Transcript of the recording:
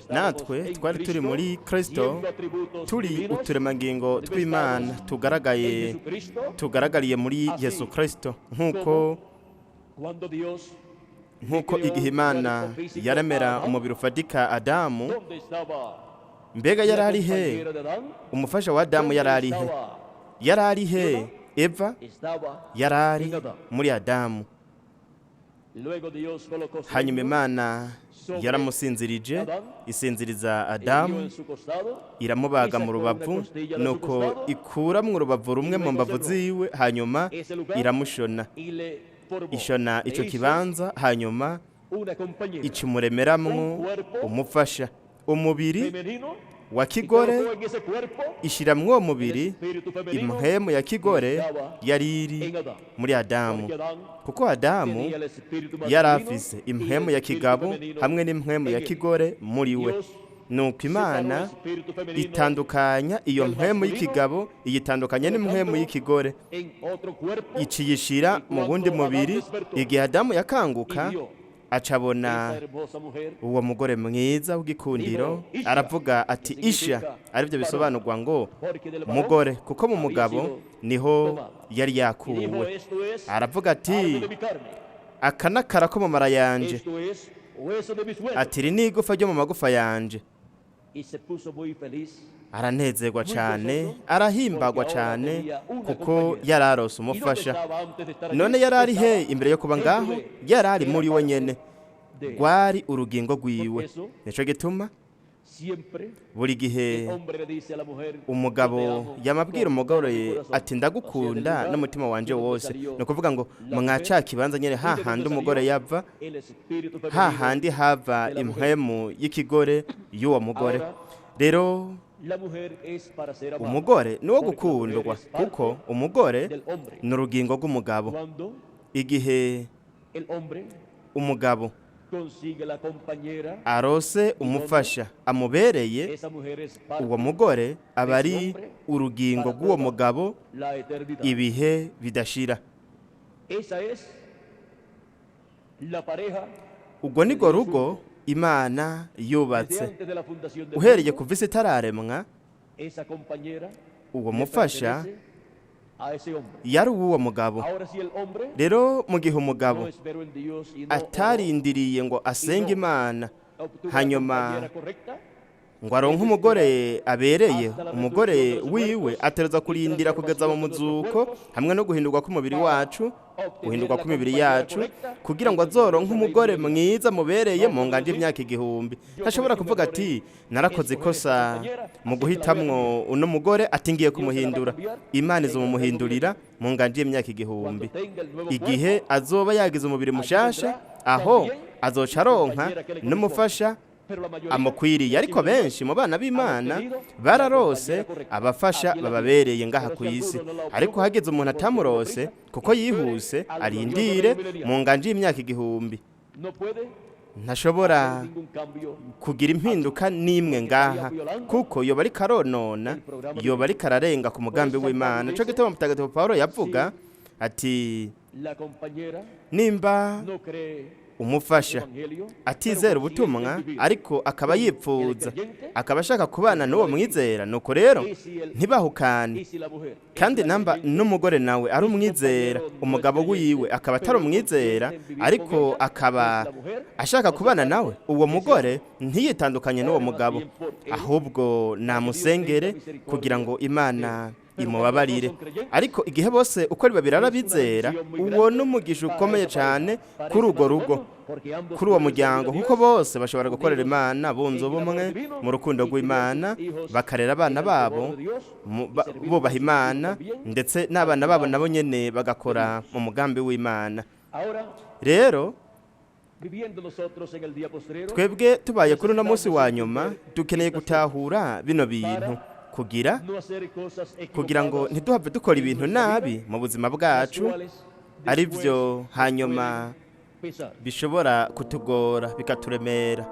Natwe twari turi muri Kristo, turi uturemangingo tw'Imana tugaragaye, tugaragariye muri Yesu Kristo, nk'uko igihe Imana yaremera umubiri ufatika Adamu. Mbega yari ari he umufasha wa Adamu? Yari ari he? Yari ari he Eva? Yari ari muri Adamu. Hanyuma Imana yaramusinzirije, isinziriza Adamu, iramubaga mu rubavu, nuko ikuramwo urubavu rumwe mu mbavu ziwe, hanyuma iramushona, ishona ico kibanza, hanyuma ikimuremeramwo umufasha, umubiri wa kigore. Ishiramwo uwo mubiri impwemu ya kigore yari iri muri Adamu, kuko Adamu yari afise impwemu ya kigabo hamwe n'impwemu ya kigore muri we. Nuko Imana itandukanya iyo mpwemu y'ikigabo, iyitandukanya n'impwemu y'ikigore, iciyishira mu wundi mubiri. Igihe Adamu yakanguka, acabona uwo mugore mwiza w'igikundiro, aravuga ati: "Isha", aribyo bisobanurwa ngo mugore, kuko mu mugabo niho yari yakuwe. Aravuga ati: "Aka n'akara ko mu mara yanje", ati: "Iri ni igufa ryo mu magufa yanje." Aranezerwa cyane, arahimbagwa cyane, kuko yari arose umufasha. None yari ari he imbere yo kuba ngaho? Yari ari muri we nyene, rwari urugingo rwiwe. Nico gituma buri gihe umugabo yamabwira umugore ati: "Ndagukunda n'umutima wanje wose." Ni ukuvuga ngo mwaca kibanza nyene hahandi umugore yava, hahandi hava impwemu y'ikigore y'uwo mugore. Rero umugore ni uwo gukundwa, kuko umugore ni urugingo rw'umugabo. Igihe umugabo arose umufasha amubereye, uwo mugore aba ari urugingo rw'uwo mugabo ibihe bidashira. Ubwo ni rwo rugo Imana yubatse uhereye kuva isi itararemwa. Uwo mufasha yari uw'uwo mugabo. Rero mu gihe umugabo atarindiriye ngo asenge Imana, hanyuma ngo aronke umugore abereye umugore wiwe, atereza kurindira kugeza mu muzuko hamwe no guhindurwa k'umubiri wacu, guhindurwa kw'imibiri yacu, kugira ngo azoronke umugore mwiza mubereye mu nganje imyaka 1000. Ntashobora kuvuga ati: "Narakoze ikosa mu guhitamwo uno mugore", ati: "Ngiye kumuhindura." Imana izomumuhindurira mu nganje y'imyaka 1000, igihe azoba yagize umubiri mushasha. Aho azoca aronka n'umufasha amukwiriye. Ariko benshi mu bana b'Imana bararose abafasha bababereye ngaha ku isi, ariko hageze umuntu atamurose kuko yihuse, arindire mu nganje y'imyaka 1000. Ntashobora kugira impinduka n'imwe ngaha, kuko yoba ariko aronona, yoba ariko ararenga ku mugambi w'Imana. Nico gituma Mutagatifu Paul yavuga ati: "Nimba umufasha atizera ubutumwa, ariko akaba yipfuza, akaba ashaka kubana n'uwo mwizera, nuko rero ntibahukane. Kandi namba n'umugore nawe ari umwizera, umugabo wiwe akaba atari umwizera, ariko akaba ashaka kubana nawe, uwo mugore ntiyitandukanye n'uwo mugabo, ahubwo namusengere kugira ngo Imana imubabarire." Ariko igihe bose uko ari babiri arabizera, uwo n'umugisha ukomeye cyane kuri urwo rugo, kuri uwo muryango, kuko bose bashobora gukorera Imana bunze ubumwe mu rukundo rw'Imana, bakarera abana babo bubaha Imana, ndetse n'abana babo nabo nyene bagakora mu mugambi w'Imana. Rero twebwe tubaye kuri uno munsi wa nyuma, dukeneye gutahura bino bintu kugira ngo ntiduhave dukora ibintu nabi mu buzima bwacu, ari byo hanyuma bishobora kutugora, bikaturemera.